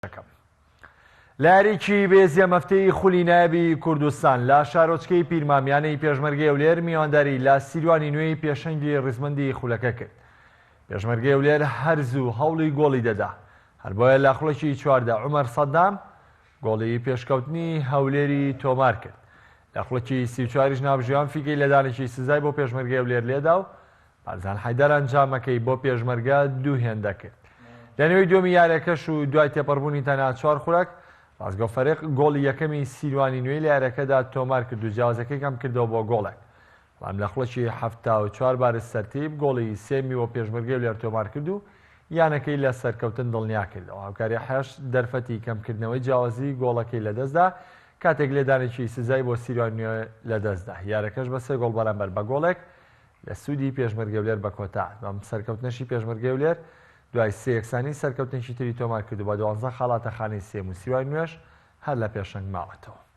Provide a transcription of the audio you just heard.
دەکەم. لە یاریی بێزیە مەفتەی خولی نایابی کوردستان لە شارۆچکەی پیرمام یانەی پێشمەرگەی هەولێر میوانداری لە سیروانی نوێی پێشەنگی ڕیزبەندی خولەکە کرد. پێشمەرگەی هەولێر هەر زوو هەوڵی گۆڵی دەدا، هەر بۆیە لە خولەکی 14 عومەر سەدام گۆڵی پێشکەوتنی هەولێری تۆمار کرد. لە خولەکی 34یش ناوبژیوان فیکەی لێدانێکی سزای بۆ پێشمەرگەی هەولێر لێدا و بارزان حەیدەر ئەنجامەکەی بۆ پێشمەرگە دوو هێندە کرد. لە نێوی دووەمی یاریەکەش و دوای تێپەڕبوونی تەنها چوار خولەک، ڕاستگۆ فەریق گۆڵی یەکەمی سیروانی نوێی لە یاریەکەدا تۆمار کرد و جیاوازەکەی کەم کردەوە بۆ گۆڵێک. بەڵام لە خولەکی 74 بارز سەرتیپ گۆڵی سێیەمی بۆ پێشمەرگەی هەولێر تۆمار کرد و یانەکەی لە سەرکەوتن دڵنیا کردەوە. هاوکاری حەش دەرفەتی کەمکردنەوەی جیاوازی گۆڵەکەی لەدەستدا کاتێک لێدانێکی سزای بۆ سیروان نوێ لەدەستدا. یارەکەش بە سێ گۆڵ بەرامبەر بە گۆڵێک لە سوودی پێشمەرگەی هەولێر بە کۆتا هات. بەم سەرکەوتنەشی پێشمەرگەی هەولێر دوای سێ یەکسانی سەرکەوتنێکی تری تۆمار کرد و بە دوانزە خاڵ هاتە خانەی سێیەم و سیروان نوێش هەر لە پێشەنگ ماوەتەوە.